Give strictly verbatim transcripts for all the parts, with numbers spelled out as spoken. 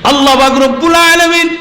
আল্লাহ পাক রব্বুল আলামিন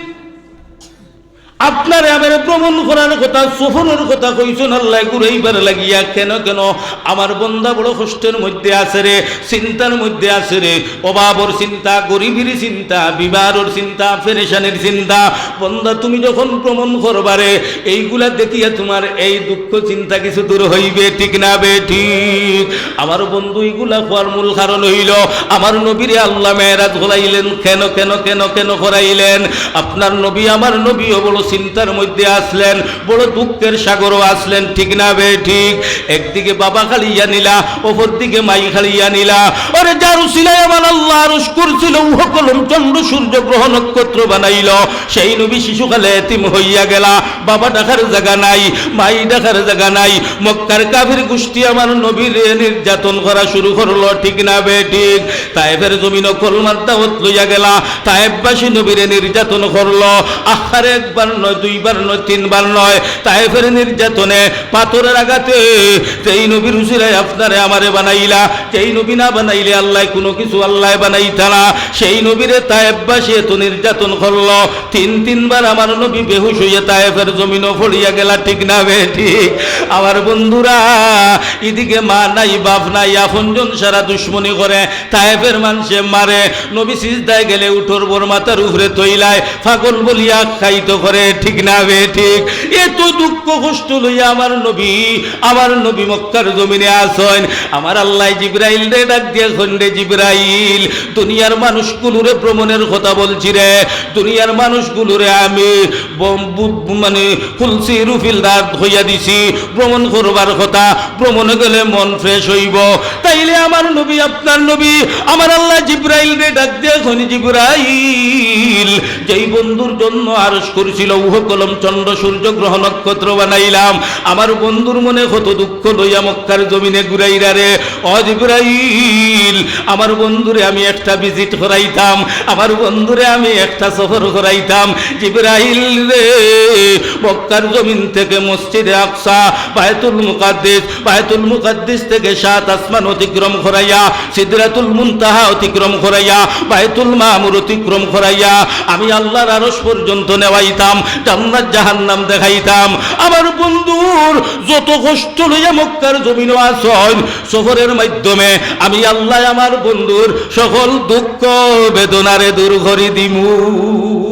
আপনারে আমারে ভ্রমণ করার কথা, সফরর কথা কইছইন আল্লায় ঘুরাইবার লাগিয়া। কেন, কেন? আমার বন্দা বড় কষ্টর মধ্যে আছে রে, চিন্তার মধ্যে আছে রে, অভাবর চিন্তা, গরিবর চিন্তা, বিমারর চিন্তা, পেরেশানির চিন্তা। বন্দা, তুমি যখন ভ্রমণ করবারে, এইগুলা দেখিয়া তুমার এই দুঃখ চিন্তা কিছু দূর হইবে, ঠিক না বেঠিক? আমার বন্ধু, ইগুলা কওয়ার মূল কারণ হইল, আমার নবীরে আল্লায় মেরাজ করাইলেন। কেন, কেন, কেন, কেন করাইলেন? আপনার নবী, আমার নবীও বড় চিন্তার মধ্যে আছলেন, বড় দুঃখের সাগরও আছলেন, ঠিক না বেঠিক? একদিকে বাবা কাড়িয়া নিলা, অপরদিকে মাই কাড়িয়া নিলা। ওরে, যার উসিলায় আমার আল্লায় আরশ, কুরসি, লৌহ, কলম, চন্দ্র, সূর্য, গ্রহ, নক্ষত্র বানাইল, সেই নবী শিশুকালে এতিম হইয়া গেলা, বাবা ডাকার জাগা নাই, মাই ডাকার জাগা নাই। মক্কার কাফির গোষ্ঠী আমার নবীরে নির্যাতন করা শুরু করলো, ঠিক না বেঠিক? তায়েফের জমিনো কলমার দাওয়াত লইয়া গেলা, তায়েফবাসী নবীরে নির্যাতন করলো। আহারে, একবার নয়, দুইবার নয়, তিনবার নয়, তায়েফের নির্যাতনে, পাথরের আঘাতে, যেই নবীর উসিলায় আপনারে আমারে বানাইলা, যেই নবী না বানাইলে আল্লায় কুনু কিছু আল্লায় বানাইতা না, সেই নবীরে তায়েফবাসী এত নির্যাতন করলো, তিন তিনবার আমার নবী বেহুশ হইয়া তায়েফের জমিনো পড়িয়া গেলা, ঠিক না বেঠিক? আমার বন্ধুরা, ইদিকে মা নাই, বাপ নাই, আপনজন সারা দুশমনি করে, তায়েফের মানষে মারে, নবী সিজদায় গেলে উটর বর মাথার উপরে তৈলায়, পাগল বলিয়া আখ্যায়িত করে, ঠিক না বেঠিক? এত দুঃখ কষ্ট লইয়া আমার নবী, আমার নবী মক্কার জমিনে আছইন। আমার আল্লায় জিব্রাইলরে ডাক দিয়া কইন, রে জিব্রাইল, দুনিয়ার মানুষগুলোরে ভ্রমণের কথা বলছি রে, দুনিয়ার মানুষগুলোরে আমি ব-, বু-, মানে কুলসি রুফিল দাঁত হইয়া দিছি, ভ্রমণ করবার কথা, ভ্রমণে গেলে মন fresh হইব। তাইলে আমার নবী, আপনার নবী, আমার আল্লায় জিব্রাইলরে ডাক দিয়া কইন, জিব্রাইল, যেই বন্ধুর জন্য আরশ, কুরসি, লৌহ, কলম, চন্দ্র, সূর্য, গ্রহ, নক্ষত্র বানাইলাম, আমার বন্ধুর মনে কত দুঃখ লইয়া মক্কার জমিনে ঘুরাইরা রে। ও জিব্রাইল, আমার বন্ধুরে আমি একটা visit করাইতাম, আমার বন্ধুরে আমি একটা সফর করাইতাম। জিব্রাইল রে, মক্কার জমিন থেকে মসজিদে আকসা, বায়তুল মুকাদ্দিস, বায়তুল মুকাদ্দিস থেকে সাত আসমান অতিক্রম করাইয়া, সিদরাতুল মুনতাহা অতিক্রম করাইয়া, বায়তুল মামুর অতিক্রম করাইয়া আমি আল্লাহর আরশ পর্যন্ত নেওয়াইতাম, জান্নাত জাহান্নাম দেখাইতাম। আমার বন্ধুর যত কষ্ট লইয়া মক্কার জমিনো আছইন, সফরের মাধ্যমে আমি আল্লায় আমার বন্ধুর সকল দুঃখ বেদনারে দূর করি দিমু।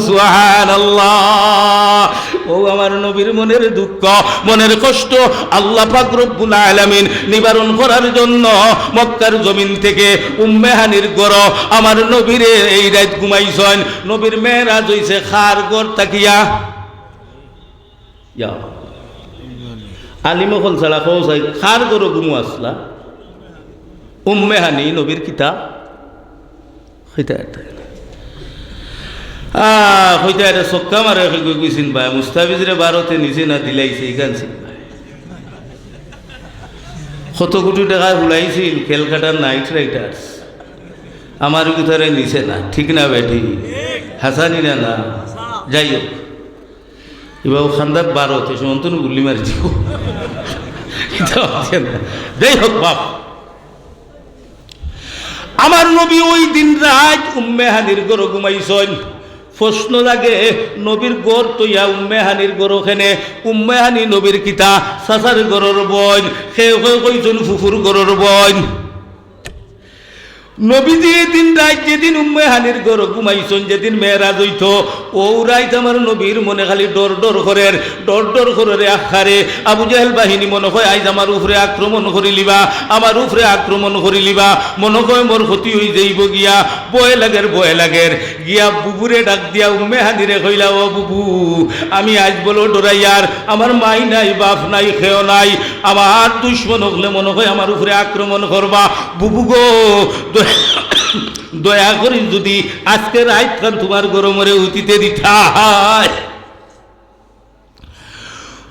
সুবহানাল্লাহ। ও আমার নবীর মনের দুঃখ, মনের কষ্ট আল্লাহ পাক রব্বুল আলামিন নিবারণ করার জন্য মক্কার জমিন থেকে উম্মে হানির ঘরো আমার নবীরে এই রাইত ঘুমাইছইন। নবীর মেরাজ হইছে কার ঘর থাকিয়া? ইয়া। আলিম অকল ছাড়া কও চাই, কার ঘরো ঘুমো আছলা? উম্মে হানি নবীর কিতা? কইতা এটা। আহ, কইতা এটা ছক্কা মারে, কই, কই, কইছিন ভাই, মুস্তাফিজরে বারোতে নিছে না দিলাইছে, ইখান ছিল ভাই। কত কোটি টাকা উড়াইছিল ক্যালকাটার নাইট রাইডার্স, আমার গুতারে নিছে না, ঠিক না বেঠিক? হাছানি না, না? যাই হোক, ইবাও খান্দাত বারো, তে সে অন্তনু গুল্লি মারি দিব। ইতা বাদ দেন না। যাই হোক বাপ, আমার নবী ওই দিন রাইত উম্মে হানির ঘরো ঘুমাইছইন। প্রশ্ন লাগে, নবীর ঘর থইয়া উম্মে হানির ঘরো কেনে? উম্মে হানি নবীর কিতা? চাচার ঘরর বইন। কেউ কেউ কইছইন ফুফুর ঘরর বইন। নবীজি এদিন রাইত যেদিন উম্মে হানির ঘরো ঘুমাইছইন, যেদিন মেরাজ হইতো, ও রাইত আমার নবীর মনে খালি ডর ডর করের, ডর ডর করের আহারে। আবু জেহেল বাহিনী মনে কয় আইজ আমার উপরে আক্রমণ করিলিবা, আমার উপরে আক্রমণ করিলিবা, মনে কয় মোর ক্ষতি হই যাইব গিয়া, ভয় লাগের, ভয় লাগের। গিয়া বুবুরে ডাক দিয়া উম্মে হানিরে কইলা, "ও বুবু, আমি আইজ বলো ডরাইয়ার, আমার মাই নাই, বাপ নাই, কেউ নাই, আমার দুশমন অকলে মনে কয় আমার উপরে আক্রমণ করবা। বুবু গো, দয়া, দয়া করি যদি আজকে রাইত খান তুমার ঘরো মরে উঠিতে দিতায়।"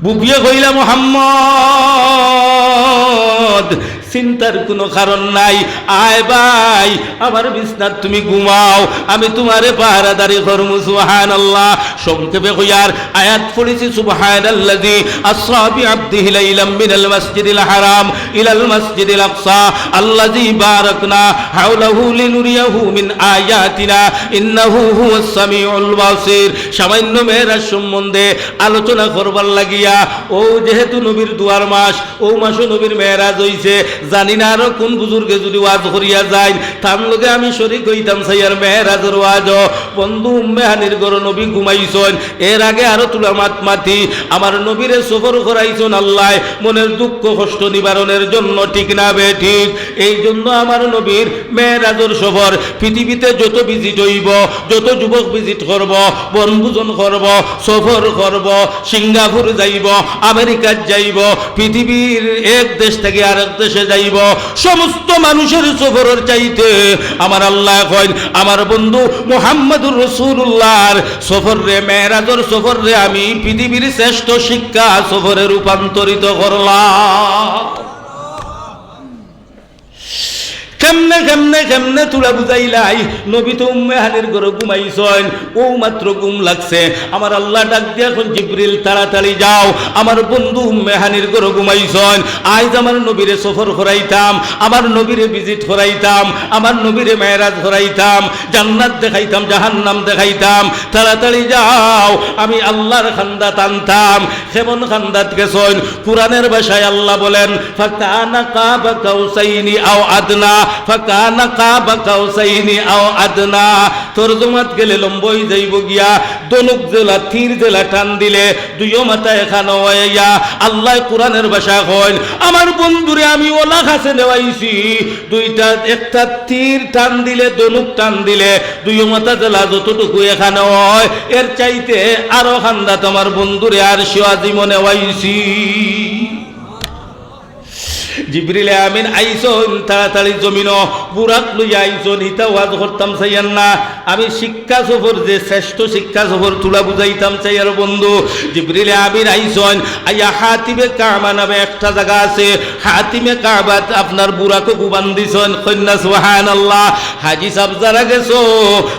বুবুয়ে কইলা, "মোহাম্মদ, চিন্তার কুনু কারণ নাই। আয় ভাই, আমার বিছনাত তুমি ঘুমাও, আমি তুমারে পাহারাদারি করমু। সুবহানাল্লাহ। সংক্ষেপে কইয়ার আয়াত পড়ছি, سبحان الذي أسرى بعبده ليلا من المسجد الحرام إلى المسجد الأقصى الذي باركنا حوله لنريه من آياتنا إنه هو السميع البصير। সামান্য মেরাজ সম্বন্ধে আলোচনা করবার লাগিয়া, অউ যেহেতু নবীর দুয়ার মাস, অউ মাসো নবীর মেরাজ অইছে, জানি না আরো কুন বুজুর্গে যুদি ওয়াজ করিয়া যাইন, তান লগে আমি শরিক অইতাম চাইয়ার মেরাজর ওয়াজো। বন্ধু, উম্মে হানির ঘরো নবী ঘুমাইছইন, এর আগে আরো তুলা মাত মাতি, আমার নবীরে সফর করাইছইন আল্লায় মনের দুঃখ কষ্ট নিবারণের জন্য, ঠিক না বেঠিক? এই জন্য আমার নবীর মেরাজর সফর, পৃথিবীতে যত ভিজিট অইবো, যত যুবক ভিজিট করবো, বনভোজন করবো, সফর করবো, সিঙ্গাপুর যাইবো, আমেরিকাত যাইবো, পৃথিবীর এক দেশ থাকি আরেক দেশে যাইবো, সমস্ত মানুষের সফরর চাইতে আমার আল্লায় কইন, আমার বন্ধু মুহাম্মদুর রাসূলুল্লাহর সফররে, মেরাজর সফররে আমি পৃথিবীর শ্রেষ্ঠ শিক্ষা সফরে রূপান্তরিত করলাম। কেমনে, কেমনে, কেমনে তুলা বুঝাইলাই? নবী তো উম্মে হানির ঘরো ঘুমাইছইন, অউ মাত্র ঘুম লাগছে। আমার আল্লাহ ডাক দিয়া কইন, "জিবরিল, তাড়াতাড়ি যাও, আমার বন্ধু উম্মে হানির ঘরো ঘুমাইছইন, আইজ আমার নবীরে সফর করাইতাম, আমার নবীরে ভিজিট করাইতাম, আমার নবীরে মেরাজ করাইতাম, জান্নাত দেখাইতাম, জাহান্নাম দেখাইতাম, তাড়াতাড়ি যাও, আমি আল্লাহর খান্দাত আনতাম।" কেমন খান্দাত গেছইন? কোরআনের ভাষায় আল্লাহ বলেন, "ফাকানা কাবা কাউসাইনি আও আদনা, ফাকানা কাবা কাউসাইনি আও আদনা।" তর্জমাত গেলে লম্বা অই যাইবো গিয়া, ধনুক যেলা, তীর যেলা টান দিলে দুইও মাথা একখানো অইয়া। আল্লায় কোরআনের ভাষায় কইন, আমার বন্ধুরে আমি অলা কাছে নেওয়াইছি, দুইটা, একটা তীর টান দিলে, ধনুক টান দিলে দুইও মাথা যেলা যতটুকু একখানো অয়, এর চাইতে আরো খান্দাত আমার বন্ধুরে আরশে আজিমো নেওয়াইছি। জিবরিলে আমিন আইছইন তাড়াতাড়ি জমিনো, বুরাক লইয়া আইছইন, ইতা ওয়াজ করতাম চাইয়ার না। আমি শিক্ষা সফর, যে শ্রেষ্ঠ শিক্ষা সফর তুলা বুঝাইতাম চাইয়ার বন্ধু। জিবরিলে আমিন আইছইন, আইয়া হাতিমে কাবা নামে একটা জাগা আছে, হাতিমে কাবাত আপনার বুরাকো গুবান দিছইন, কইন না সুবহানাল্লাহ। হাজি সাব যারা গেছো,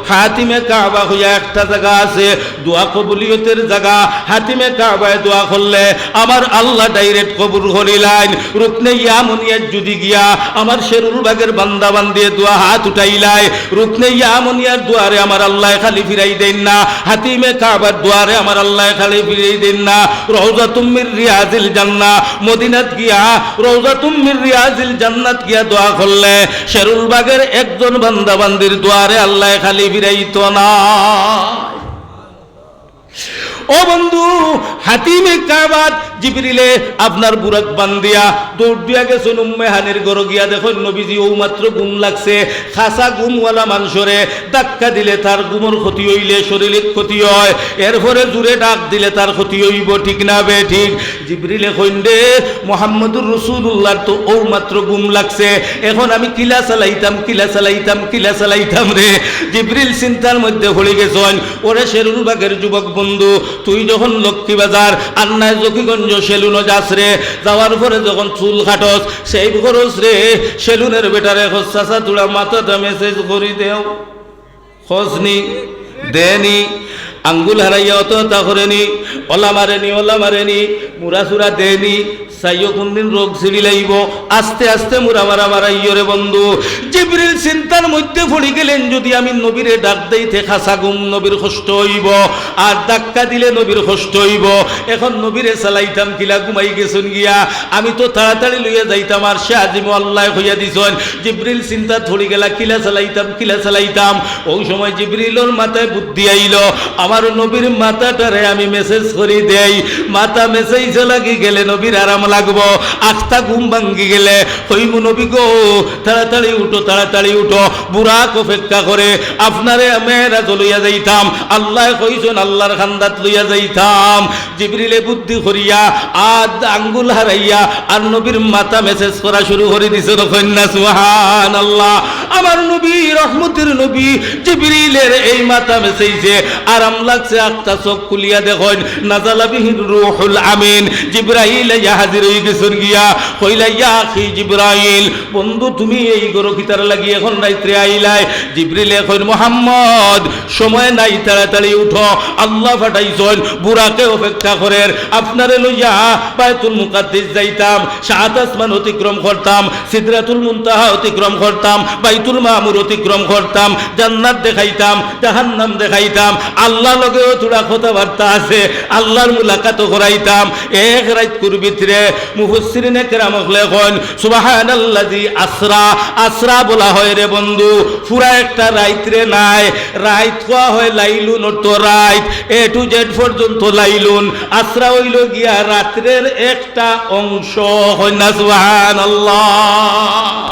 হাতিমে কাবা কইয়া একটা জাগা আছে, দোয়া কবুলিয়তের জাগা, হাতিমে কাবায় দোয়া করলে আমার আল্লাহ ডাইরেক্ট কবুল করিলাইন। রুকনে ইয়ামনিয়াত যুদি গিয়া আমার শেরুল বাগের বান্দা বান্দিয়ে দোয়া হাত উঠাইলায়, রুকনে ইয়ামনিয়ার দুয়ারে আমার আল্লায় খালি ফিরাই দেইন না, হাতিমে কাবার দুয়ারে আমার আল্লায় খালি ফিরাই দেইন না। রওজাতুম মির রিয়াজিল জান্নাহ, মদিনাত গিয়া রওজাতুম মির রিয়াজিল জান্নাত গিয়া দোয়া করলে শেরুল বাগের একজন বান্দা বান্দির দুয়ারে আল্লায় খালি ফিরাইতো না। ও বন্ধু, হাতিমে কাবাত জিবরিলে আপনার বুরাক বান্দিয়া দৌড় দিয়া গেছইন উম্মে হানির ঘরো গিয়া দেখইন নবীজি অউ মাত্র ঘুম লাগছে। খাসা ঘুমওয়ালা মানষরে ধাক্কা দিলে তার ঘুমর ক্ষতি অইলে শারীরিক ক্ষতি অয়, এরপরে জুরে ডাক দিলে তার ক্ষতি অইবো, ঠিক না বেঠিক? জিবরিলে কইন, "রে, মুহাম্মদুর রাসূলুল্লাহর তো অউ মাত্র ঘুম লাগছে, এখন আমি কিলা চালাইতাম, কিলা চালাইতাম, কিলা চালাইতাম রে?" জিবরিল চিন্তার মধ্যে পড়ি গেছইন। ওরে শেরুল বাগের যুবক বন্ধু, তুই যখন লক্ষ্মীবাজার, আন্নায় জকিগঞ্জ সেলুনো যাস রে, যাওয়ার পরে যখন চুল কাটস, সেই খরচ রে, সেলুনের বেটারে কস, "চাচা, তুরা মাথাটা মেসেজ করি দেও।" খোঁজ নি, দেনি, আঙ্গুল হারাইয়া অত অতা করে নি, ওলা মারে নি, ওলা মারে নি, মুড়া সুরা দেনি, চাইও কোনদিন রোগ ছিড়ি লাইবো। আস্তে আস্তে মুড়া মারা মারাইও রে বন্ধু। জিবরিল চিন্তার মধ্যে পড়ি গেলেন, যদি আমি নবীরে ডাক দেই তে খাসা ঘুম নবীর কষ্ট অইবো, আর ধাক্কা দিলে নবীর কষ্ট অইবো। এখন নবীরে চালাইতাম কিলা, ঘুমাই গেছইন গিয়া, আমি তো তাড়াতাড়ি লইয়া যাইতাম, আরশে আজিমো আল্লায় কইয়া দিছইন। জিবরিল চিন্তাত পড়ি গেলা, কিলা চালাইতাম, কিলা চালাইতাম। অউ সময় জিবরিলর মাথায় বুদ্ধি আইলো, আমার নবীর মাথাটারে আমি মেসেজ করি দেই, মাথা মেসেজে লাগি গেলে নবীর আরাম লাগবো। আখতা ঘুম ভাঙ্গি গেলে কইমু, "নবী গো, তাড়াতাড়ি উঠো, তাড়াতাড়ি উঠো, বুরাক অপেক্ষা করে, আপনারে মেরাজো লইয়া যাইতাম, আল্লায় কইছইন আল্লাহর খান্দাত লইয়া যাইতাম।" জিবরিলে বুদ্ধি করিয়া আদ আঙ্গুল হারাইয়া আর নবীর মাথা মেসেজ করা শুরু করি দিছইন, কইন না সুবহানাল্লাহ। আমার নবী, রহমতের নবী, জিবরিলের এই মাথা মেসেজে আরাম লাগছে, আখতা চোখ খুলিয়া দেখইন, নাজালা বিহির রুহুল আমিন, জিবরাইল আইয়া হাজির রই গেছইন গিয়া। কইলা, "ইয়া আখি জিব্রাইল, বন্ধু, তুমি এই ঘরো কিতার লাগি এখন রাইত্রে আইলায়?" জিব্রিলে কইন, "মোহাম্মদ, সময় নাই, তাড়াতাড়ি উঠো, আল্লাহ পাঠাইছইন, বুরাকে অপেক্ষা করের, আপনারে লইয়া বায়তুল মুকাদ্দিস যাইতাম, সাত আসমান অতিক্রম করতাম, সিদরাতুল মুনতাহা অতিক্রম করতাম, বাইতুল মামুর অতিক্রম করতাম, জান্নাত দেখাইতাম, জাহান্নাম দেখাইতাম, আল্লাহর লগেও থুড়া কথাবার্তা আছে, আল্লাহর মুলাকাতও করাইতাম।" এক রাইতকুর ভিতরে মুফাসসিরিনে কেরাম অকলে কইন, "সুবহানাল্লাযী আসরা।" আসরা বলা হয় রে বন্ধু, পুরা একটা রাইতরে নায়, রাইত কওয়া হয় লাইলুন, অর্থ রাইত, A to Z পর্যন্ত লাইলুন। আসরা অইলো গিয়া রাত্রের একটা অংশ। কইন না সুবহানাল্লাহ।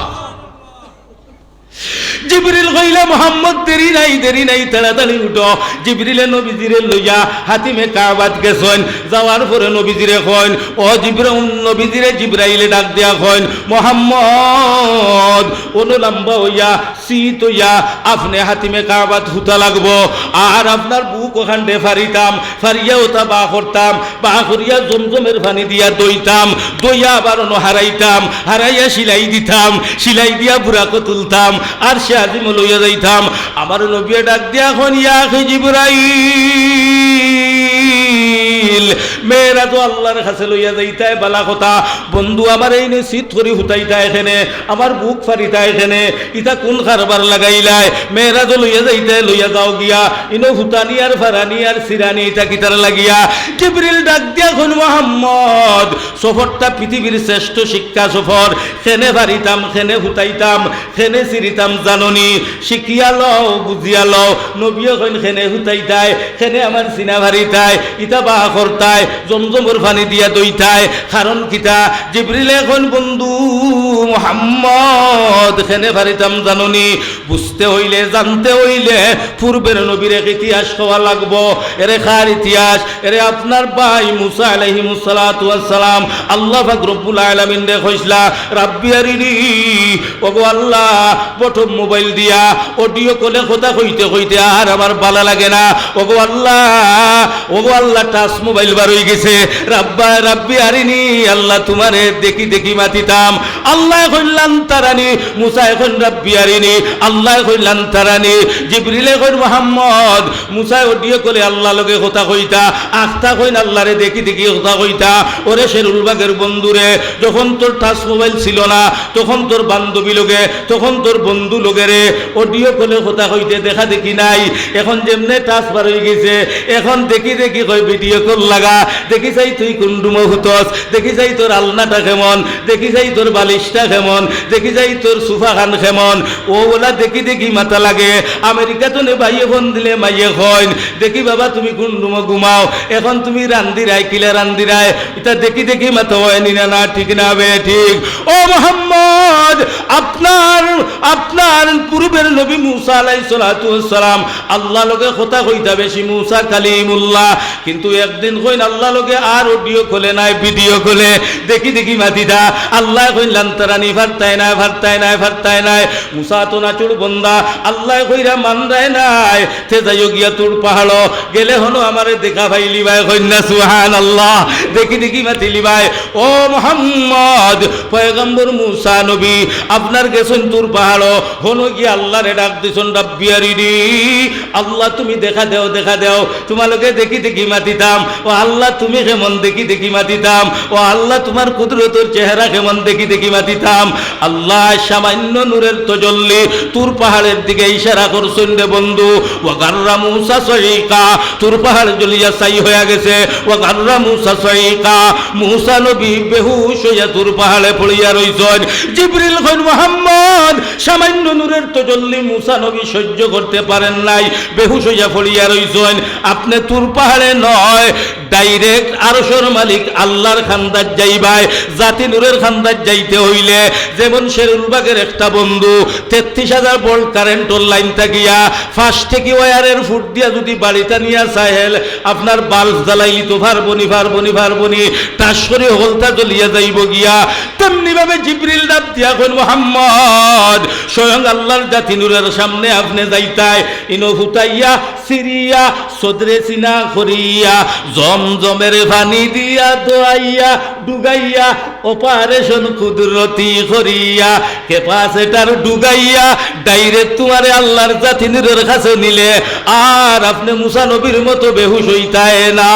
জিবরিল কইলা, "মোহাম্মদ, দেরি নাই, দেরি নাই, তাড়াতাড়ি উঠো।" জিবরিলে নবীজিরে লইয়া হাতিমে কাবাত গেছইন। যাওয়ার পরে নবীজিরে কইন, "ও জিব্রা-, নবীজিরে জিব্রাইলে ডাক দিয়া কইন, 'মোহাম্মদ, অনো লাম্বা অইয়া, চিত অইয়া আপনে হাতিমে কাবাত হুতা লাগবো, আর আপনার বুক অখানরে ফাড়িতাম, ফাড়িয়া অতা বা করতাম, বা করিয়া জমজমের পানি দিয়া ধইতাম, ধইয়া আবার অনো হারাইতাম, হারাইয়া সিলাই দিতাম, সিলাই দিয়া বুরাকো তুলতাম, আরশে আজিমো লইয়া যাইতাম।'" আমার নবীয়ে ডাক দিয়া কইন, "ইয়া আখি জিব্রাইল, মেরাজো আল্লাহর কাছে লইয়া যাইতায় বালা কথা, বন্ধু, আমারে ইনো চিত করি হুতাইতায় কেনে, আমার বুক ফাড়িতায় কেনে, ইতা কুন কারবার লাগাইলায়? মেরাজো লইয়া যাইতায় লইয়া যাও গিয়া, ইনো হুতানি আর ফাড়ানি আর চিরানি ইতা কিতার লাগিয়া?" জিবরিল ডাক দিয়া কইন, "মোহাম্মদ, সফরটা পৃথিবীর শ্রেষ্ঠ শিক্ষা সফর। কেনে ফাড়িতাম, কেনে হুতাইতাম, কেনে চিরিতাম জানোনি? শিখিয়া লও, বুঝিয়া লও।" নবীয়ে কইন, "কেনে হুতাইতায়, কেনে আমার সিনা ফাড়িতায়, ইতা বা করতায়, জমজমর পানি দিয়া ধইতায়, কারণ কিতা?" জিবরিলে কইন, "বন্ধু মোহাম্মদ, কেনে ফাড়িতাম জানোনি? বুঝতে অইলে, জানতে অইলে পূর্বের নবীর এক ইতিহাস কওয়া লাগবো।" এরে কার ইতিহাস? এরে আপনার ভাই মুসা আলাইহিমুস সালাতু ওয়াস সালাম, আল্লাহ পাক রব্বুল আলামিনরে কইছলা, "রাব্বি আরিনি, ওগো আল্লাহ, বটম মোবাইল দিয়া অডিও কলে কথা কইতে কইতে আর আমার বালা লাগে না। ওগো আল্লাহ, ওগো আল্লাহ, টাচ মোবাইল বার অই গেছে। রাব্বা, রাব্বি আরিনি, আল্লাহ, তুমারে দেখি দেখি মাতিতাম।" আল্লায় কইন, "লান তারানি।" মুসায় কইন, "রাব্বি আরিনি।" আল্লায় কইন, "লান তারানি।" জিবরিলে কইন, "মোহাম্মদ, মুসায় অডিও কলে আল্লাহর লগে কথা কইতা, আখতা কইন আল্লাহরে দেখি দেখি কথা কইতা। ওরে শেরুলবাগের বন্ধুরে, যখন তোর টাচ মোবাইল ছিল না, তখন তোর বান্ধবী লগে, তখন তোর বন্ধু লগে রে, অডিও কলে কথা কইতে দেখা দেখি নাই। এখন যেমনে টাচ বার অই গেছে, এখন দেখি দেখি কয় ভিডিও কল লাগা, দেখি চাই তুই কুন রুমো হুতস, দেখি চাই তোর আলনাটা কেমন, দেখি চাই তোর বালিশটা কেমন, দেখি চাই তোর সোফা খান কেমন।" ও ওলা দেখি দেখি মাতা লাগে। আমেরিকা তনে ভাইয়ে ফোন দিলে মাইয়ে কইন, "দেখি বাবা, তুমি কুন রুমো ঘুমাও, এখন তুমি রান্দিরায়, কিলা রান্দিরায়?" ইতা দেখি দেখি মাতা অয়নি না, না, ঠিক না বে, ঠিক? ও মোহাম্মদ, আপনার, আপনার পূর্বের নবী মুসা আলাইহিস সালাতু ওয়াস সালাম আল্লাহর লগে কথা কইতা বেশি, মুসা কালিমুল্লাহ, কিন্তু একদিন কইন আল্লাহর লগে আর অডিও কলে নায়, ভিডিও কলে দেখি দেখি মাতিতা। আল্লায় কইন, "লান তারানি, ফারতায় নায়, ফারতায় নায়, ফারতায় নায়।" মুসা তো নাচুর বন্দা, আল্লায় কইরা মানরায় নায়। তে যাইও গিয়া তুর পাহাড়ো, গেলে হনো আমারে দেখা পাইলিবায়, কইন না সুবহানাল্লাহ। দেখি দেখি মাতিলিবায়। ও মোহাম্মদ, পয়গম্বর মুসা নবী, আপনার গেছইন তুর পাহাড়ো, হনো গিয়া আল্লাহরে ডাক দিছইন, "রাব্বি আরিনি, আল্লাহ তুমি দেখা দেও, দেখা দেও।" তুমার লগে দেখি দেখি মাতিতাম। ও আল্লাহ, তুমি কেমন দেখি দেখি মাতিতাম। ও আল্লাহ, তুমার কুদরতর চেহারা কেমন দেখি দেখি মাতিতাম। আল্লাহ সামান্য নূরের তজল্লি তুর পাহাড়ের দিকে ইশারা করছইন রে বন্ধু। ওয়া গাররা মুসা সইকা, তুর পাহাড় জ্বলিয়া ছাই হইয়া গেছে। ওয়া গাররা মুসা সইকা, মুসা নবী বেহুশ হইয়া তুর পাহাড়ে পড়িয়া রইছইন। জিবরিল কইন, "মোহাম্মদ, সামান্য নূরের তজল্লি মুসা নবী সহ্য করতে পারেন নাই, বেহুশ হইয়া পড়িয়া রইছইন। আপনে তুর পাহাড়ে নয়, direct আরশর মালিক আল্লাহর খান্দাত যাইবায়।" জাতি নূরের খান্দাত যাইতে হইলে যেমন শেরুলবাগের একটা বন্ধু তেত্রিশ হাজার volt কারেন্টর লাইন থাকিয়া ফাঁস থাকি ওয়ারের ফুট দিয়া যদি বাড়িটা নিয়া চাহেল, আপনার বাল্ব জ্বালাইলি তো পারবনি, পারবনি, পারবনি, টাস করি হকলতা জ্বলিয়া যাইবো গিয়া। তেমনি ভাবে জিবরিল ডাক দিয়া কইন, "মোহাম্মদ, স্বয়ং আল্লাহর জাতি নূরের সামনে আপনে যাইতায়, ইনো হুতাইয়া, সিরিয়া, সদরে সিনা করিয়া, জম জমজমের পানি দিয়া ধোয়াইয়া ডুগাইয়া অপারেশন কুদরতি করিয়া ক্যাপাসিটর ডুগাইয়া ডাইরেক্ট তুমারে আল্লাহর জাতি নূরের কাছে নিলে আর আপনে মুসা নবীর মতো বেহুশ অইতায় না।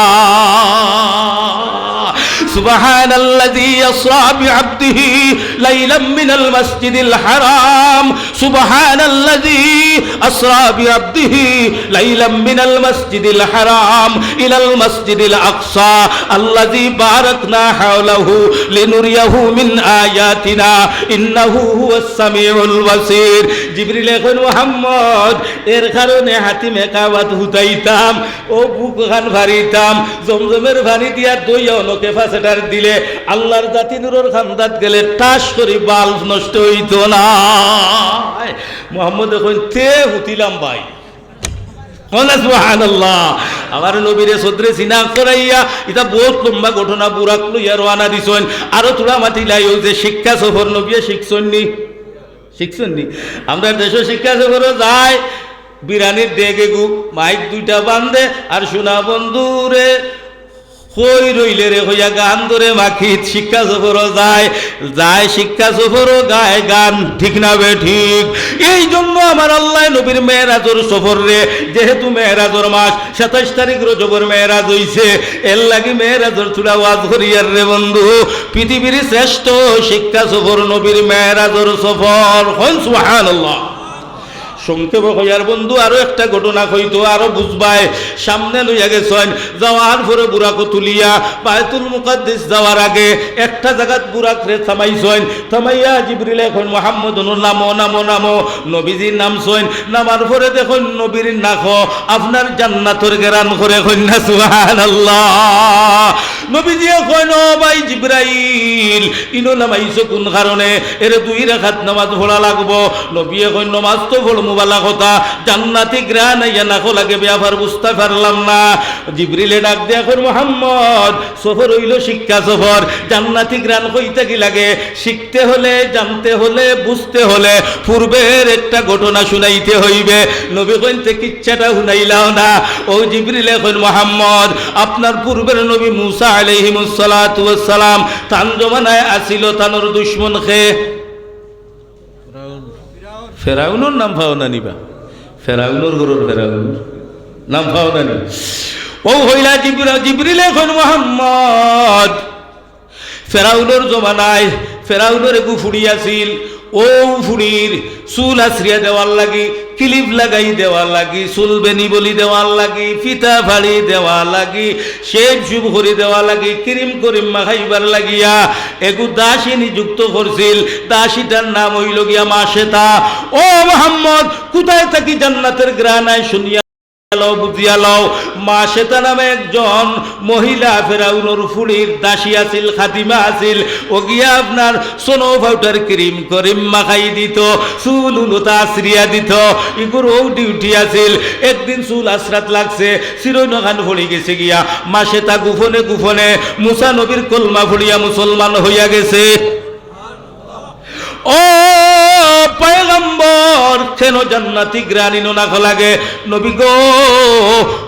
سبحان الذي أسرى بعبده ليلا من المسجد الحرام، سبحان الذي أسرى بعبده ليلا من المسجد الحرام إلى المسجد الأقصى الذي باركنا حوله لنريه من آياتنا إنه هو السميع البصير। জিবরিলে কইন, "মুহাম্মদ, এর কারণে হাতিমে কাবাত হুতাইতাম, অউ বুকখান ফাড়িতাম, জমজমের পানি দিয়া ধইয়া অনো ক্যাপাসিটর দিলে, আল্লাহর জাতি নূরর কান্দাত গেলে ঠাস করি বাল্ব নষ্ট অইতো নায়।" মুহাম্মদে কইন, "তে হুতিলাম ভাই।" কও না সুবহানাল্লাহ। আমার নবীরে সদরে সিনা করাইয়া, ইটা বউত লম্বা ঘটনা, বুরাক লইয়া রওয়ানা দিছইন। আরো থুড়া মাতিলাই অউ যে শিক্ষা সফর নবিয়ে শিখছইন নি? শিখছইন নি? আমরার দেশো শিক্ষা সফরো যায়, বিরানির ডেগ এগু, মাইক দুইটা বান্ধে, আর সোনা বন্ধুরে কই রইলে রে কইয়া গান ধরে মাখিত শিক্ষা সফরো যায়, যায় শিক্ষা সফরো গায় গান, ঠিক না বেঠিক? এই জন্য আমার আল্লায় নবীর মেরাজর সফররে, যেহেতু মেরাজর মাস, সাতাইশ তারিখ রজবর মেরাজ অইছে, এর লাগি মেরাজর থুড়া ওয়াজ করিয়ার রে বন্ধু। পৃথিবীর শ্রেষ্ঠ শিক্ষা সফর নবীর মেরাজর সফর। কইন সুবহানাল্লাহ। সংক্ষেপে কইয়ার বন্ধু, আরো একটা ঘটনা কইতো, আরো বুঝবায়। সামনে লইয়া গেছইন, যাওয়ার পরে বুরাকো তুলিয়া বায়তুল মুকাদ্দিস যাওয়ার আগে একটা জাগাত বুরাকরে থামাইছইন। থামাইয়া জিবরিলে কইন, "মুহাম্মদ, অনো নামো, নামো, নামো।" নবীজি নামছইন। নামার পরে দেখইন নবীর নাকো আপনার জান্নাতর গেরান করে, কইন না সুবহানাল্লাহ। নবীজিয়ে কইন, "ও ভাই জিব্রাইল, ইনো নামাইছো কুন কারণে? এরে দুই রাকাত নামাজ পড়া লাগবো।" নবীয়ে কইন, "নামাজ তো পড়মু, ভালা কথা, জান্নাতি ঘ্রাণ আইয়া নাকো লাগে, ব্যাপার বুঝতায় পারলাম না।" জিব্রাইলে ডাক দিয়া কইন, "মুহাম্মদ, সফর অইলো শিক্ষা সফর, জান্নাতি ঘ্রাণ কই থাকি লাগে? শিখতে হলে, জানতে হলে, বুঝতে হলে পূর্বের একটা ঘটনা শুনাইতে হইবে।" নবী কইন, "তে কিচ্ছাটা হুনাইলাও না।" অউ জিব্রাইলে কইন, "মুহাম্মদ, আপনার পূর্বের নবী মুসা আলাইহিমুস সালাতু ওয়াস সালাম, তান জমানায় আছিল, তানর দুশমন কে?" ফেরাউনর নাম পাও না নি বা? ফেরাউনর ঘরর ফেরাউন নাম পাও না নি? অউ কইলা জিব্রা-, জিব্রিলে কইন, "মুহাম্মদ, ফেরাউনর জমানায় ফেরাউনর এগু ফুড়ি আছিল, অউ ফুড়ির চুল আছরিয়া দেওয়ার লাগি, clip লাগাই দেওয়ার লাগি, চুল বেনি বলি দেওয়ার লাগি, ফিতা ফাড়ি দেওয়ার লাগি, shave-shub করি দেওয়ার লাগি, cream-cream মাখাইবার লাগিয়া এগু দাসী নিযুক্ত করছিল। দাসীটার নাম অইলো গিয়া মাশেতা।" ও মুহাম্মদ, কুথায় থাকি জান্নাতর ঘ্রাণ আয় শুনিয়া লও, বুঝিয়া লও। মাশেতা নামে একজন মহিলা ফেরাউনর ফুড়ির দাসী আছিল, খাদিমা আছিল। অগিয়া আপনার snow powder cream cream মাখাই দিত, চুল উলতা আছরিয়া দিত। ইগুর অউ duty আছিল। একদিন চুল আছরাত লাগছে, চিরইন খান পড়ি গেছে গিয়া। মাশেতা গোপনে গোপনে মুসা নবীর কলমা পড়িয়া মুসলমান হইয়া গেছে। ও পয়গম্বর, কেন জান্নাতি ঘ্রাণ ইনো নাকো লাগে? নবী গো,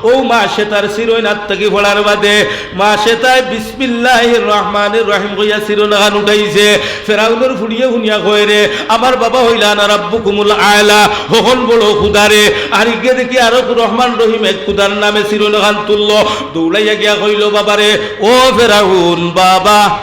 অউ মাশেতার চিরইন আত থাকি পড়ার বাদে মাশেতায় বিসমিল্লাহির রহমানির রহিম কইয়া চিরইন খান উঠাইছে। ফেরাউনর ফুড়িয়ে হুনিয়া কয়, "রে, আমার বাবা অইলা আনা রাব্বুকুমুল আলা, হকল বড় খুদারে।" আর ইগে দেখি আরো রহমান রহিম এক খুদার নামে চিরইন খান তুললো। দৌড়াইয়া গিয়া কইলো, "বাবারে, ও ফেরাউন বাবা,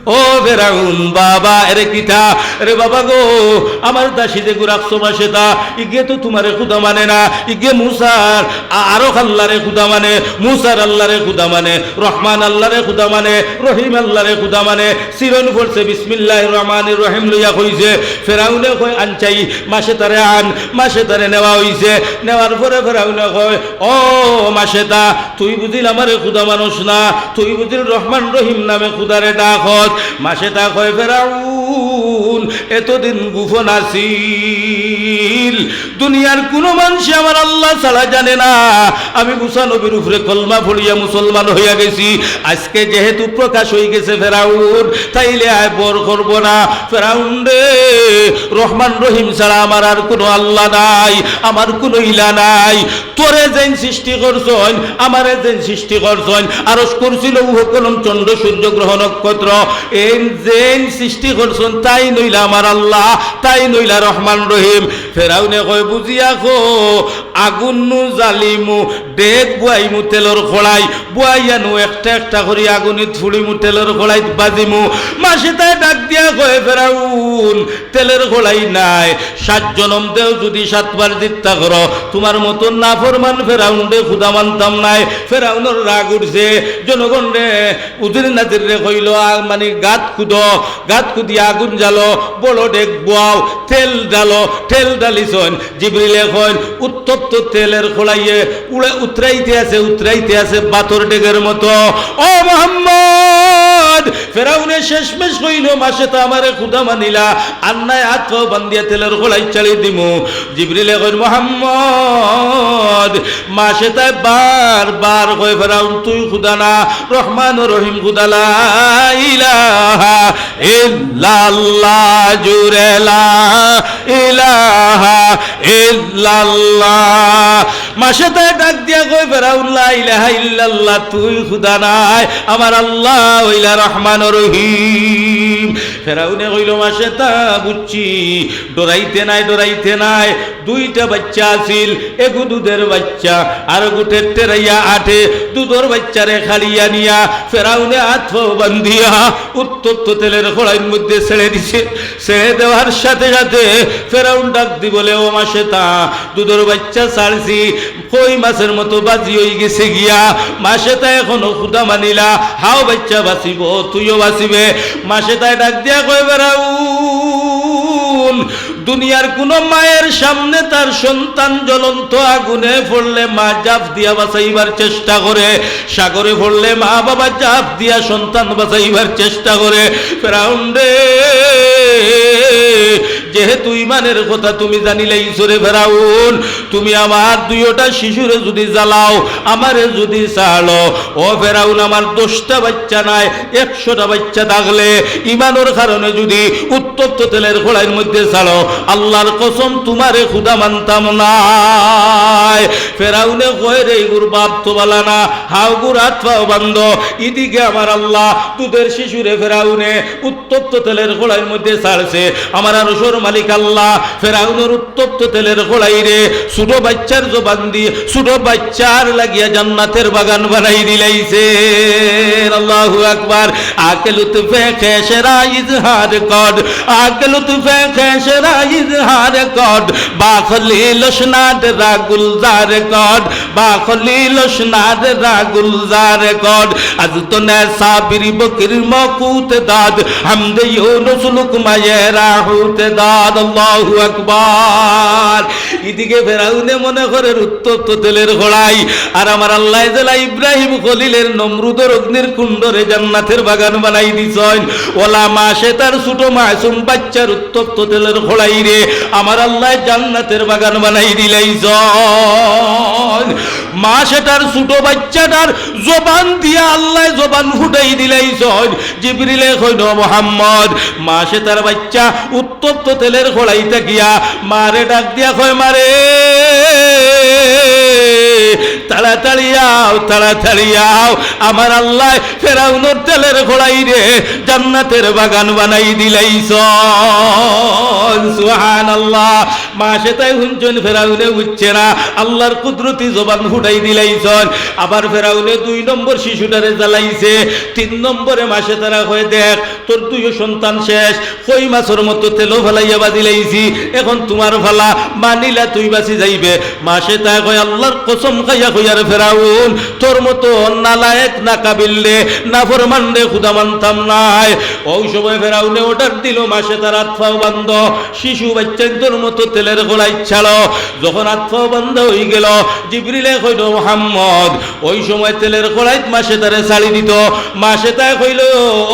ও ফেরাউন বাবা, এরে কিতা? এরে বাবা গো, আমার দাসী যেগু রাখছো মাশেতা, ইগে তো তুমারে খুদা মানে না, ইগে মুসার আ-, আরক আল্লারে খুদা মানে, মুসার আল্লারে খুদা মানে, রহমান আল্লারে খুদা মানে, রহিম আল্লারে খুদা মানে।" চিরইন পড়ছে, বিসমিল্লাহির রহমানির রহিম লইয়া কইছে। ফেরাউনে কয়, "আনচাই, মাশেতারে আন।" মাশেতারে নেওয়া অইছে। নেওয়ার পরে ফেরাউনে কয়, "ও মাশেতা, তুই বুঝিল আমারে খুদা মানস না, তুই বুঝিল রহমান রহিম নামে খুদারে ডাকস।" মাশেতা কয়, "ফেরাউন, এতদিন গোপন আছিল। দুনিয়ার কুনু মানষে আমার আল্লাহ ছাড়া জানে না। আমি মুসা নবীর উপরে কলমা পড়িয়া মুসলমান অইয়া গেছি। আইজকে যেহেতু প্রকাশ অইগেছে ফেরাউন, তাইলে আয় বর করবো না। ফেরাউন রে, রহমান রহিম ছাড়া আমার আর কুনু আল্লাহ নাই, আমার কুনু ইলা নাই। তোরে যেইন সৃষ্টি করছইন, আমারে যেইন সৃষ্টি করছইন, আরশ, কুরসি, লৌহ, কলম, চন্দ্র, সূর্য, গ্রহ, নক্ষত্র, এইন যেইন সৃষ্টি করছইন, তাইন অইলা আমার আল্লাহ, তাইন অইলা রহমান রহিম। ফেরাউনে কয়, বুঝিয়া কও, আগুন নু জ্বালিমু, ডেক বুয়াইমু তেলর কড়াই, বুয়াইয়া নু একটা একটা করি আগুনিত ফুড়িমু, তেলর কড়াইত বাজিমু। মাসে তাই ডাক দিয়া কয়, ফেরাউন, তেলর কড়াই নাই, সাত জনম দেও যুদি সাতবার জিত্তা করো, তুমার মতন নাফরমান ফেরাউনরে খুদা মানতাম নায়। ফেরাউনর রাগ উঠছে, জনগণরে, উজির নাজিররে কইলো, আ, মানি গাত খুদো, গাত খুদিয়া আগুন জ্বালো, বড় ডেক বুয়াও, তেল ঢালো, তেল ঢালিছইন। জিবরিলে কইন, উত্তপ্ত তেলর কড়াইয়ে উড়ে উতরাইতে আছে, উতরাইতে আছে বাতর ডেগের মতো। ও মোহাম্মদ, ফেরাউনে শেষমেশ কইলো, মাসে তো আমারে খুদা মানিলা, আর নায় আত পাও বান্ধিয়া তেলর কড়াই ছাড়ি দিমু। জিবরিলে কইন, মোহাম্মদ, মাসে তাই বার বার কয়, ফেরাউন তুই খুদা না, রহমান ও রহিম খুদা, লা ইলাহা ইল্লাল্লাহ, জুরে লা ইলাহা ইল্লাল্লাহ। মাসে তাই ডাক দিয়া কয়, ফেরাউন, লা ইলাহা ইল্লাল্লাহ, তুই খুদা নায়, আমার আল্লাহ অইলা রহমান রহিম। ফেরাউনে কইলো, মাসে তা বুঝছি, ডরাইতে নায়, ডরাইতে নায়। দুইটা বাইচ্চা আছিল, এগু দুধর বাইচ্চা, আরগু টেরটেরাইয়া আটে। দুধর বাইচ্চারে খাড়িয়া নিয়া ফেরাউনে আত পাও বান্ধিয়া উত্তপ্ত তেলর কড়াইর মধ্যে ছেড়ে দিছে। ছেড়ে দেওয়ার সাথে সাথে ফেরাউন ডাক দি বলে, ও মাসে তা, দুধর বাইচ্চা ছাড়ছি, কই মাছের মতো বাজি অইগেছে গিয়া। মাসে তা এখনো খুদা মানিলা, হাও বাইচ্চা বাঁচিবো, তুইও বাঁচিবে। মাসে তাই ডাক দিয়া কয়, ফেরাউন, দুনিয়ার কুনু মায়ের সামনে তার সন্তান জ্বলন্ত আগুনে পড়লে মা জাফ দিয়া বাঁচাইবার চেষ্টা করে, সাগরে পড়লে মা বাবা জাফ দিয়া সন্তান বাঁচাইবার চেষ্টা করে। ফেরাউন রে, যেহেতু ইমানের কথা তুমি জানিলাইছো রে ফেরাউন, তুমি আমার দুইওটা শিশুরে যুদি জ্বালাও, আমারে যুদি ছাড়ো, ও ফেরাউন, আমার দশটা বাইচ্চা নায়, একশোটা বাইচ্চা থাকলে ইমানর কারণে যুদি উত্তপ্ত তেলর কড়াইর মধ্যে ছাড়ো, আল্লাহর কসম তুমারে খুদা মানতাম নায়। ফেরাউনে কয়, রে ইগুর বাপ তো বালা না, হাওগুর আত পাও বান্ধো। ইদিকে আমার আল্লাহ দুধর শিশুরে ফেরাউনে উত্তপ্ত তেলর কড়াইর মধ্যে ছাড়ছে। আমার আরশর মালিক আল্লাহ ফেরাউনর উত্তপ্ত তেলর কড়াইরে ছোট বাইচ্চার জবান দি, ছোট বাইচ্চার লাগিয়া জান্নাতের বাগান বানাই দিলাইছেন। আল্লাহু আকবার। আকে লুতফে খেশরা ইজহার কর, আকে লুতফে খেশরা ইজহার কর, বাখলি লসনাদ রা গুলজার কর, বাখলি লসনাদ রা গুলজার কর। از تو نه صابری بکر موقوت داد، حمد یونس لقمه را حوت داد۔ আল্লাহু আকবার। ইদিকে ফেরাউনে মনে করের উত্তপ্ত তেলর কড়াই, আর আমার আল্লাহ যেলা ইব্রাহিম খলিলর নমরুদর অগ্নির কুণ্ডরে জান্নাতের বাগান বানাই দিছইন, ওলা মাসে তার ছোট মাসুম বাইচ্চার উত্তপ্ত তেলর কড়াইরে আমার আল্লাহ জান্নাতের বাগান বানাই দিলাইছইন। মাসে তার ছোট বাইচ্চাটার জবান দিয়া আল্লাহ জবান ফুটাই দিলাইছইন। জিবরিলে কইন, মোহাম্মদ, মাসে তার বাইচ্চা উত্তপ্ত তেলর কড়াই থাকিয়া মারে ডাক দিয়া কয়, মারে, তাড়াতাড়ি আও, তাড়াতাড়ি আও, আমার আল্লাহ ফেরাউনর তেলর কড়াইরে জান্নাতের বাগান বানাই দিলাইছইন। সুবহানাল্লাহ। মাসে তাই হুনছইন ফেরাউনে বুঝছে না, আল্লাহর কুদরতি জবান ফুটাই দিলাইছইন। আবার ফেরাউনে দুই নম্বর শিশুটারে জ্বালাইছে, তিন নম্বরে মাসে তারা কয়, দেখ, তোর দুইও সন্তান শেষ, কই মাছর মতো তেলো ফালাইয়া বাজিলাইছি, এখন তুমার ফালা, মানিলা তুই বাঁচি যাইবে। মাসে তাই কয়, আল্লাহর কসম খাইয়া কইয়ার ফেরাউন, তোর মতো নালায়েক নাকাবিলরে, নাফরমানরে খুদা মানতাম নায়। ওই সময় ফেরাউনে অর্ডার দিল, মাসে তার আত পাও বান্ধো, শিশু বাইচ্চাইন্তর মতো তেলর কড়াই ছাড়ো। যখন আত পাও বান্ধা অইগেল, জিবরিলে কইল, মোহাম্মদ, ওই সময় তেলর কড়াইত মাসে তারে ছাড়ি দিত। মাসে তাই কইল,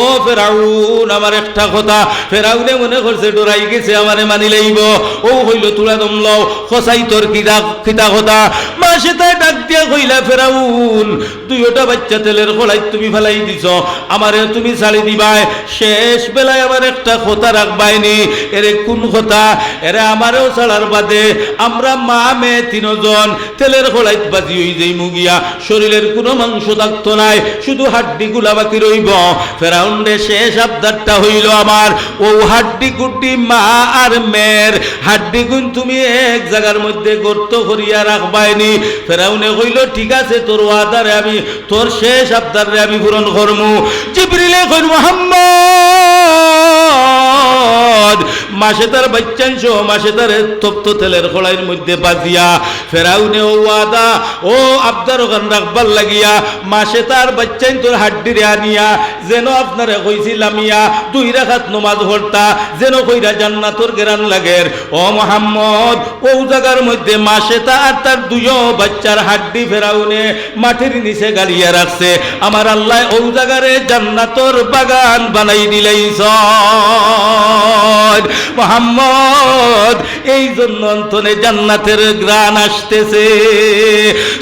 ও ফেরাউন, ফেরাউন, আমার একটা কথা।" ফেরাউনে মনে করছে ডরাই গেছে, আমারে মানি লাইবো। অউ কইলো, "থুড়া দম লও, কছাই তোর কিতা, কিতা কথা?" মাসেতায় ডাক দিয়া কইলা, "ফেরাউন, দুইওটা বাইচ্চা তেলের কড়াইত তুমি ফালাই দিছো, আমারে তুমি ছাড়ি দিবায়, শেষ বেলায় আমার একটা কথা রাখবায় নি।" "এরে কুন কথা?" "এরে আমারেও ছাড়ার বাদে আমরা মা মেয়ে তিনোজন তেলের কড়াইত বাজি অই যাইমু গিয়া, শরীরের কুনু মাংস থাকতো নায়, শুধু হাড্ডিগুলা বাকি রইবো।" ফেরাউনরে শেষ আবদারটা অইলো আমার, অউ হাড্ডি গুড্ডি মা আর মেয়ের হাড্ডিগুন তুমি এক জাগার মধ্যে গর্ত করিয়া রাখবায় নি। ফেরাউনে কইলো, "ঠিক আছে, তোর ওয়াদারে আমি, তোর শেষ আবদাররে আমি পূরণ করমু।" জিবরিলে কইন, "মুহাম্মদ, মাসেতার বাইচ্চাইন সহ মাসেতারে তপ্ত তেলের কড়াইর মধ্যে বাজিয়া।" ফেরাউনে অউ ওয়াদা, অউ আবদার অখান রাখবার লাগিয়া মাসেতার বাইচ্চাইন্তর হাড্ডিরে আনিয়া, যেন আপনারে কইছি লামিয়া দুই রাকাত নমাজ পড়তা, যেন কইরা জান্নাতর গেরান লাগের। ও মুহাম্মদ, অউ জাগার মধ্যে মাসেতা আর তার দুইও বাইচ্চার হাড্ডি ফেরাউনে মাটির নিচে গাড়িয়া রাখছে। আমার আল্লায় অউ জাগারে জান্নাতর বাগান বানাই দিলাইছইন। মুহাম্মদ, এই জন্য অন্তরে জান্নাতের ঘ্রাণ আসতেছে।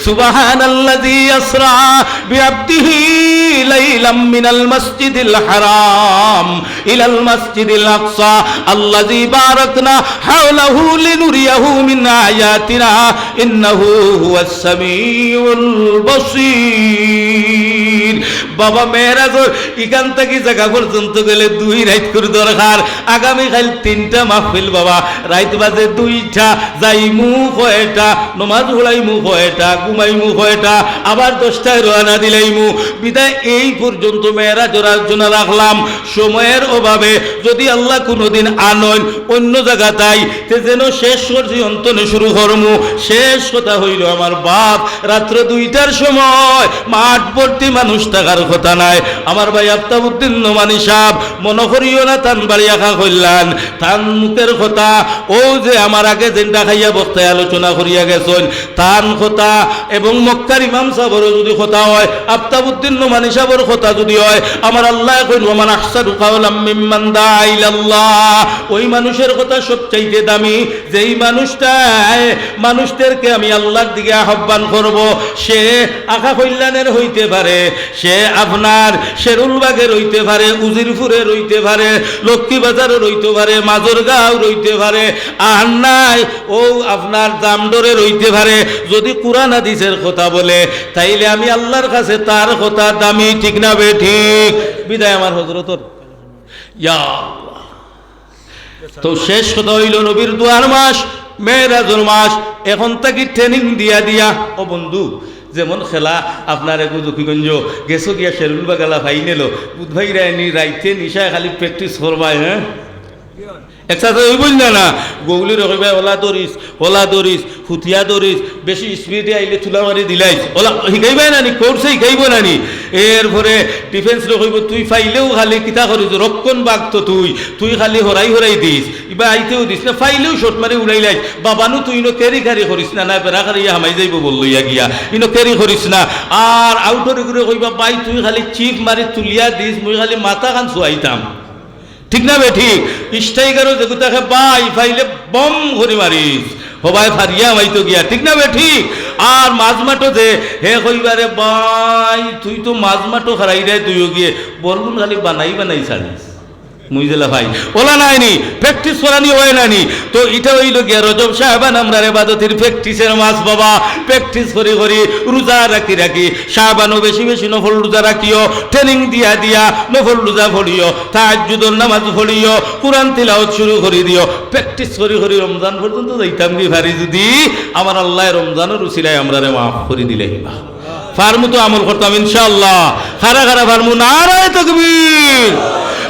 সুবহানাল্লাযী আসরা বিআবদিহি লাইলাম মিনাল মাসজিদিল হারাম ইলাল মাসজিদিল আকসা আল্লাযী বারাকনা হাওলাহু লিনুরিয়াহু মিন আয়াতিনা ইন্নাহু হুয়াস সামিউল বাসীর। বাবা, মেরাজর ইখান থাকি জাগা পর্যন্ত গেলে দুই রাইত করি দরকার। আগামী কাইল তিনটা মাহফিল বাবা, রাইত বাজে দুইটা, যাইমু কয়টা, নমাজ পড়াইমু কয়টা, ঘুমাইমু কয়টা, আবার দশটায় রওয়ানা দিলাইমু। বিদায় এই পর্যন্ত মেরাজর আলোচনা রাখলাম। সময়ের অভাবে যদি আল্লাহ কুনুদিন আনইন অইন্য জাগাত আই, তে যেন শেষ করছি অন্তনে শুরু করমু। শেষ কথা অইলো আমার বাপ, রাত্র দুইটার সময় মাঠ ভর্তি মানুষ থাকার কথা নায়। আমার ভাই আফতাবউদ্দিন নোমানী সাব, মনো করিও না তান বাড়ি আখা কইলান, তান মুখের কথা, অউ যে আমার আগে যেনটা খাইয়া বক্তায় আলোচনা করিয়া গেছইন, তান কথা এবং মক্কার ইমাম সাবরও যদি কথা অয়, আফতাবউদ্দিন নোমানী সাবর কথা যদি অয়, আমার আল্লায় কইন, "ওয়া মান আহসানু কাওলাম মিম্মান দাআ ইলাল্লাহ।" ওই মানুষের কথা সবচাইতে দামি, যেই মানুষটায় মানুষদেরকে আমি আল্লাহর দিকে আহ্বান করব, সে আখা কল্যাণের হইতে পারে, সে আপনার শেরুলবাগের হইতে পারে, উজিরপুরের হইতে পারে, লক্ষ্মীবাজারের হইতে পারে, মাজরগাঁওর হইতে পারে, আর নাই অউ আপনার জামডরের হইতে পারে। যদি কুরআন হাদিসের কথা বলে, তাইলে আমি আল্লাহর কাছে তার কথা দামি, ঠিক না বেঠিক? বিদায় আমার হজরতর ইয়া আল্লাহ। তো শেষ কথা অইলো, নবীর দুয়ার মাস, মেরাজর মাস, এখন থাকি training দিয়া দিয়া, ও বন্ধু, যেমন খেলা আপনার এগু জকিগঞ্জ গেছো গিয়া শেরুলবাগ আলা ফাইনালো, বুধবাইরা এনি রাইতে নিশায় খালি practice করবায়, হ্যাঁ? Exercise অইবো না, না? গৌলিরে কইবায়, "ওলা ধরিস, ওলা ধরিস, হুতিয়া ধরিস, বেশি speed-এ আইলে তুলা মারি দিলাইস।" ওলা হিকাইবায় না নি? Course-এ হিকাইবো না নি? এরপরে defence-রে কইবো, "তুই ফাইলেউ খালি কিতা করিস, রক্ষণ বাগ তো তুই, তুই খালি হরাই হরাই দিস, ইবা আইতেউ দিস না, ফাইলেউ shot মারি উড়াইলাইস। বাবানু তুই ইনো carry carry করিস না, না বেড়া খালি হামাই যাইবো বল লইয়া গিয়া, ইনো carry করিস না।" আর আউটর এগুরে কইবা, "ভাই তুই খালি chip মারি তুলিয়া দিস, মুই খালি মাথাখান চুয়াইতাম।" ঠিক না বেঠিক? Striker-ও যেগু থাকে, "ভাই, ফাইলে বম করি মারিস, হবায় ফারিয়া মাইতো গিয়া।" ঠিক না বেঠিক? আর মাঝমাঠো যে, হে কইবারে, "ভাই, তুই তো মাঝমাঠো খাড়াই দেয়, তুইও গিয়ে বলগুন খালি বানাই বানাই ছাড়িস।" মুই যেলা ভাই, ওলা নাই নি, practice করানি অয় না নি। তো ইটা অইলো গিয়া রজব শাবান আমরার এবাদতির practice-এর মাস বাবা, practice করি করি, রোজা রাখি রাখি, শাবানও বেশি বেশি নফল রোজা রাখিও, training দিয়া দিয়া নফল রোজা পড়িও, তাহাজ্জুদর নামাজ পড়িও, কুরআন তিলাওয়াত শুরু করি দিও। Practice করি করি রমজান পর্যন্ত যাইতাম গি পারি যদি, আমার আল্লায় রমজানর উসিলায় আমরারে মাফ করি দিলাইবা। পারমু তো আমল করতাম ইনশাআল্লাহ। কারা কারা পারমু? নারায়ে তাকবীর।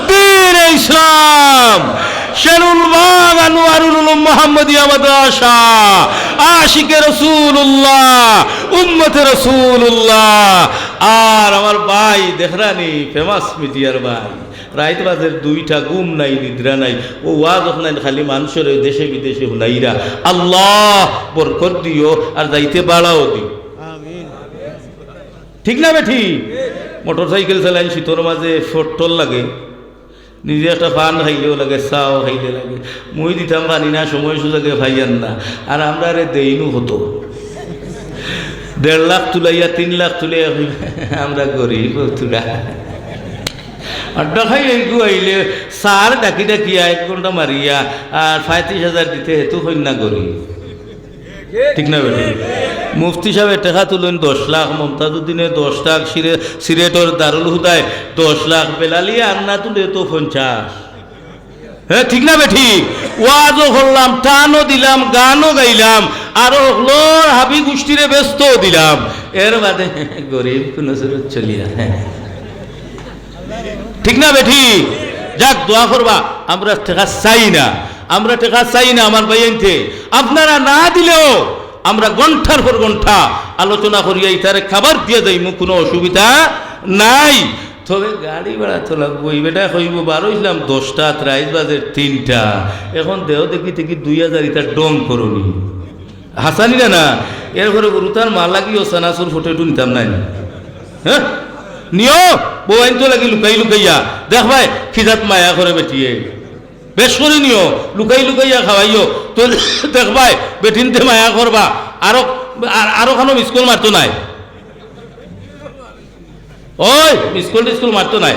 দ্বীনে ইসলাম। শেরুলবাগ আনোয়ারুল উলুম মোহাম্মদিয়া মাদ্রাসা। আশিকে রাসূলুল্লাহ, উম্মতে রাসূলুল্লাহ। আর আমার ভাই দেখরানি, famous media-র ভাই, রাইত বাজের দুইটা, ঘুম নাই, নিদ্রা নাই। ও ওয়াজ অখনাইন খালি মানষরে দেশে বিদেশে হুনাইরা। আল্লাহ বরকত দিও আর যাইতে বাড়াও দিও। ঠিক না বেঠিক? মোটরসাইকেল চালাইন, শীতর মাঝে পেট্রোল লাগে। নিজে একটা পান খাইলেও লাগে, চাও খাইলে লাগে। মুই দিতাম পারি না, সময় সুযোগে পাইয়ার না। আর আমরারে দেইনও কত। দেড় লাখ তুলাইয়া তিন লাখ তুলে আমরা গরিব তুলা। আর দেখাই এইগু আইলে চার ডাকি ডাকিয়া এক ঘন্টা মারিয়া আর পঁয়ত্রিশ হাজার দিতে হেতু কন্যা গরিব। ঠিক না বেটি? মুফতি সাহেবে টেকা তুলইন দশ লাখ, মমতাজউদ্দিনে দশ লাখ, সিরে-, সিলেটর দারুল হুদায় দশ লাখ, বেলালিয়ে আন্না তুলে তো পঞ্চাশ। হ্যাঁ, ঠিক না বেটি? ওয়াজও করলাম, টানও দিলাম, গানও গাইলাম, আরো হকলর হাবি গুষ্টিরে বেচতেও দিলাম। এর বাদে গরিব কোনো সুরত চলিয়া। ঠিক না বেটি? যাক, দোয়া করবা। আমরা টেকা চাই না, আমরা টেকা চাই না আমার ভাইয়াইন্তে। আপনারা না দিলেও আমরা ঘন্টার পর ঘন্টা আলোচনা করিয়া ইতারে খাবার দিয়া যাইমু, কোনো অসুবিধা নাই। তবে গাড়ি ভাড়া তো লাগবো। এই বেটা কইবো, "বারইছলাম দশটা, রাইত বাজের তিনটা, এখন দেও দেখি দেখি দুই হাজার ইতা ডং করনি।" হাসানি না, না? এরপরে গরু তার মা লাগিও সানাসুর ফটো একটু নিতাম নাই না? হ্যাঁ? নিও, বউয়াইন তো লাগি লুকাই লুকাইয়া। দেখবায়, খিজাত মায়া করে বেটিয়ে। বেশ করি নিও, লুকাই লুকাইয়া খাওয়াইও। তো দেখবায়, বেটিন্তে মায়া করবা। আরো, আর-, আরো খানো মিস কল মারতো নায়। ওই, মিস কল টিস কল মারতো নায়।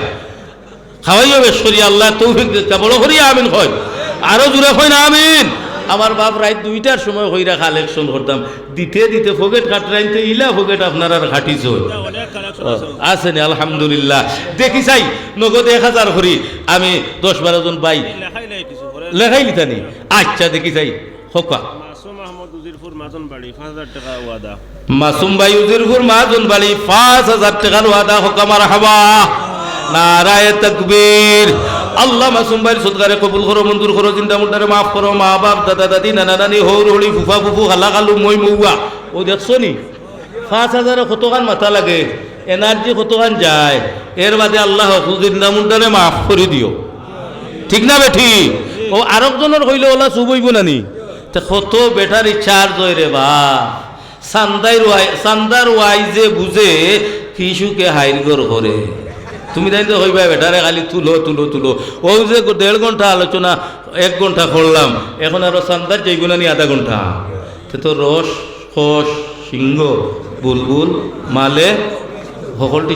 খাওয়াইও বেশ করি, আল্লায় তৌফিক দিতা। বড় করি আমিন কই। আরো জোরে কই না আমিন। আমার বাপ রাইত দুইটার সময় কইরা কালেকশন করতাম। দিতে দিতে পকেট কাটরাইনতে ইলা পকেট আপনারার কাটিছে। ও, আছে নি, আলহামদুলিল্লাহ। দেখি চাই, নগদ এক হাজার করি আমি দশ বারো জন ভাই। লেখাই লিতানি। আচ্ছা, দেখি চাই। হক্কা। মাসুম আহমদ উজিরপুর মাজন বাড়ি, পাঁচ হাজার টেকা ওয়াদা। মাসুম ভাই উজিরপুর মাজন বাড়ি, পাঁচ হাজার টেকার ওয়াদা, হক্কা মারহাবা। নারায়ে তাকবীর। আল্লাহ মাসুম ভাইর সদকারে কবুল করো, মঞ্জুর করো, জিন্দা মুর্দারে মাফ করো, মা বাপ, দাদা দাদি, নানা নানি, হউর হড়ি, ফুফা ফুফু, খালা খালু, মই মউয়া। ও দেখছো নি? পাঁচ হাজারে কতখান মাথা লাগে, এনার্জি কতখান যায়, এর বাদে আল্লাহ হকল জিন্দা মুর্দারে মাফ করি দিও। ঠিক না বেটি? ও আরক জনর কইলে ওলা চুপ অইবো না নি? তে কত ব্যাটারি চার্জ অয় রে বা। চান্দার ওয়াই-, চান্দার ওয়াইজে বুঝে কি সুখে হাইর ঘর করে। তুমি তাইনতে কইবা বেটারে খালি তুলো, তুলো, তুলো। ও যে গ-, দেড় ঘন্টা আলোচনা, এক ঘন্টা করলাম, এখন আরো চান্দার যাইবো না নি আধা ঘন্টা? তে তো রস, খস, সিংহ, বুলবুল, মালে, হকলটি